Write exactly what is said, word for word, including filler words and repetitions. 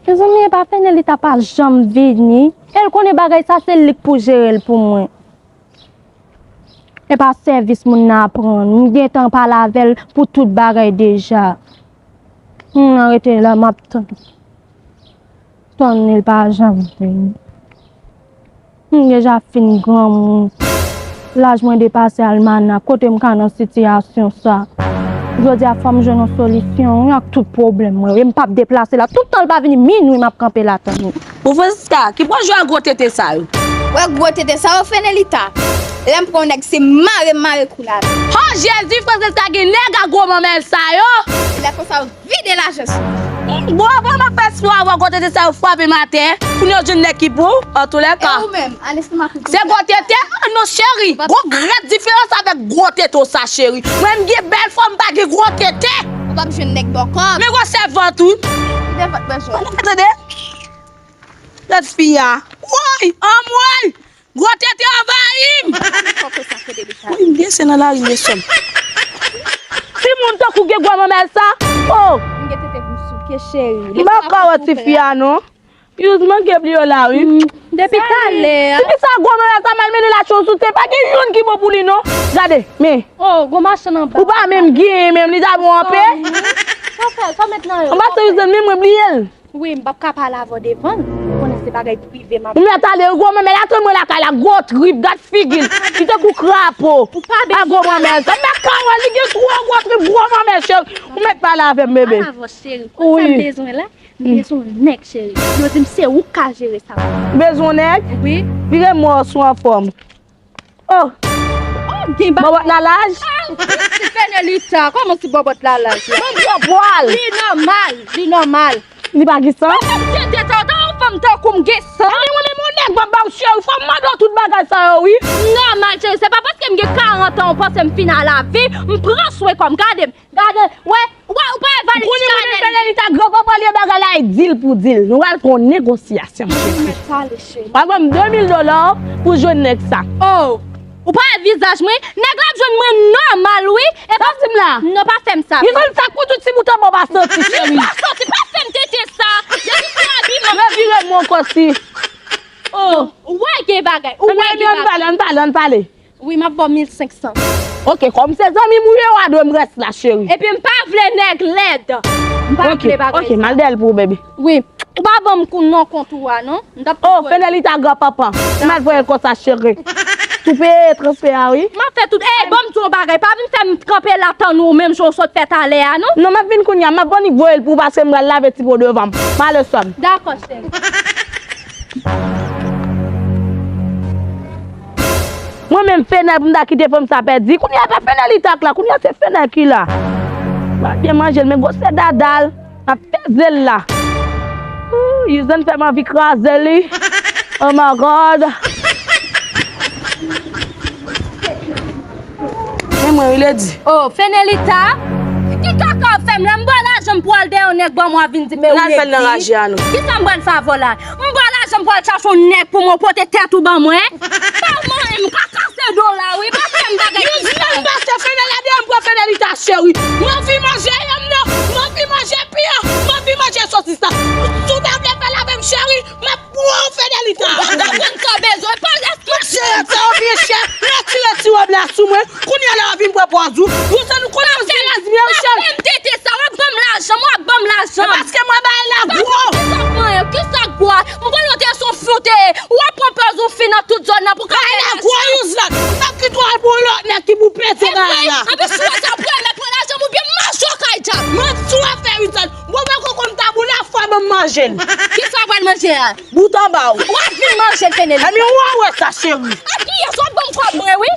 Mezanmi, epa Fenelita pa janm vini. E l konnen bagay sa se li k pou jere l pou mwen. Epa sèvis moun nan ap rann. M gentan pale avè l pou tout bagay deja. Moun nan rete la, m ap tann. Tann li pa janm vini. M deja fin granmoun. Laj mwen depase almanak. Kote m ka nan sitiyasyon sa? Jodi a fò m jwenn yon solisyon, wi, ak tout pwoblèm mwen. E m p ap deplase la. Tout tan l pa vini, minwi m ap kanpe la tann li. Bon, Francisca, ki pran jwe ak gwo tete sa yo? Wè gwo tete sa yo, Fenelita. Lè m pran yon nèg, se mare m mare kou la. Oh, Jezi, Francisca gen nèg ak gwo manmèl sa yo. Lè konsa yo vide lajan sou. Bon, bon, m ap fè espwa avè gwo tete sa yo frape m atè. Pou nou jwenn nèg ki pou, antoulèka. E ou menm, Alex, m ap Se gwo tete? Ah non, cheri. Gwo grèt diferans avèk gwo tete w sa, cheri. Mwen, m gen bèl fòm, m pa gen gwo tete. Ou p ap jwenn nèg bòkò. Men gwosè vant ou. Ki de vant mwen jwenn? Tande? Lòt fi a. Woy, anmwey! Gwo tete anvayi m! Woy, m gen sen nan lari, mesye m. Timoun tankou gen gwo manmèl sa? Oh! M gen tete pou souke, cheri. M pa ka wè ti fi a, non. Youz manke bliye w la, wi. Mm, depi talè a. Poukisa gwo manmèl sa mal mennen lache w sou tè? Pa gen youn ki bon pou li, non. Gade, men. Oh, gwo machann anba. Ou pa menm gen, menm li ta bon anpe. Sa fè, sa met nan yo. Anba se Youz, men mwen bliye l. Wi, m p ap ka pale avè w devan l. Ou konnen se bagay prive m ap. Ou mèt ale, gwo manmèl la tann mwen lakay la, gwo trip, gad figi l. Li tankou krapo. Ou pa bezwen. A gwo manmèl sa, m pa ka wè, li gen twò gwo trip, gwo manmèl, cheri. Ou mèt pale avè m, bebe. Pale avè w, cheri. Konn sa m bezwen la? M bezwen yon nèg, cheri. Yo di m se ou k ka jere sa. Ou bezwen yon nèg? Wi. Vire m wè w si w anfòm. Oh! Oh, gen bagay. Bòbòt lalaj? Ah, ti Fenelita, kòman ti bòbòt lalaj la? Bon, bò pwal. Li nòmal, li nòmal. Li pa gen san? Mwen menm tete sa, w ta yon fanm tankou m gen san. Ebyen, mwen menm yon nèg m ap ba w cheri, fò m mande w tout bagay sa yo, wi. Nòmal, cheri, se pa paske m gen karant an, ou panse m fin a lavi, m pran swen kò m, gade m. Gade, wè, wè, ou pa evalye chanèl. Ou konnen mwen menm Fenelita, granpapa li bagay la, e di l pou di l. Nou pral fè yon negosyasyon, cheri. Ou mèt pale, cheri. W ap ban m de mil dola pou jwenn nèg sa. Oh, ou pa wè vizaj mwen? Nèg la ap jwenn mwen nòmal, wi. E pa di m la. Non, pa fè m sa. Li konn sa k pou tout ti bout anba w pa santi, cheri. Li pa santi, pa fè m tete sa. Depi sou abiman. Revire m yon kosi. Oh, ou wè gen bagay, ou wè gen bagay. Ann pale, ann pale, ann pale. Wi, m ap ba w mil senk san. Oke, kòm se zanmi m ou ye, w a dwe m rès la, cheri. Epi m pa vle nèg lèd. M pa vle bagay sa. Oke, m al dèyè l pou ou, baby. Wi. Ou pa ban m kou non kont ou a, non. M t ap tou voye. Oh, Fenelita granpapa. M al voye l konsa, cheri. Tou peye transfè a, wi. M ap fè tout. Ey, ban m di w yon bagay. Pa vin fè m kanpe la tann ou menm jan w sot fè talè a, non. Non, m ap vin kounye a. M ap annik voye l pou ou paske m pral lave ti po devan m. M ale sè m. Dakò, cheri. Mwen menm Fenel pou m ta kite fanm sa pèdi. Kounye a pa Fenel li t ak la, kounye a se Fenel ki la. Pral byen manje l, men gwosè dada l, m ap peze l la. Ooh, Yuzan fè m anvi kraze li. Oh my God. Men mwen, wi, Lady. Oh, Fenelita, ki kaka w ap fè m la? M ba w lajan m pral dèyè yon nèg ban mwen vin di men ou ye ki. N al fè l nan raje a, non. Kisa m pral fè avè w la? M ba w lajan m pral chache yon nèg pou mwen pote tèt ou ban mwen. Kòman m ka kase do w la, wi, pa fè m bagay konsa. Yuzan pase Fenel la dèyè m pran Fenelita, cheri. M anvi manje yanm nan, m anvi manje pye, m anvi manje sosis la. Si w ta vle fè l avè m, cheri, m ap Wow, Fenelita! Ou pa ka konn sa w bezwen, pa èske. Monchè, sa yo byen chè. Retire ti wòb la sou mwen. Kounye a la w ap vin pran pòz ou. Ou se nou konnen w se lèzbyèn, cheri. Pa fè m tete sa, w ap ban m lajan, w ap ban m lajan. E paske mwen bay la gwo. Kisa k manyen, kisa k gwo a? M konnen w te sou fou te ye. W ap pran pòz ou fi nan tout zòn nan pou ka fè lajan. Bay la gwo, Yuzan. M p ap kite w al pou yon lòt nèg ki pou pete bagay la. Epi, epi si w sa premye pran lajan m oubyen m manje w kay djab. Mwen sou afè Yuzan. Bon, mwen konkonm tabou la fwa ban m manje l. Kisa w pral manje a? Bout anba w. W ap vin manje l, Fenelita. Ebyen, w a wè sa, cheri. A kiyès w ap ban m kòb mwen, wi?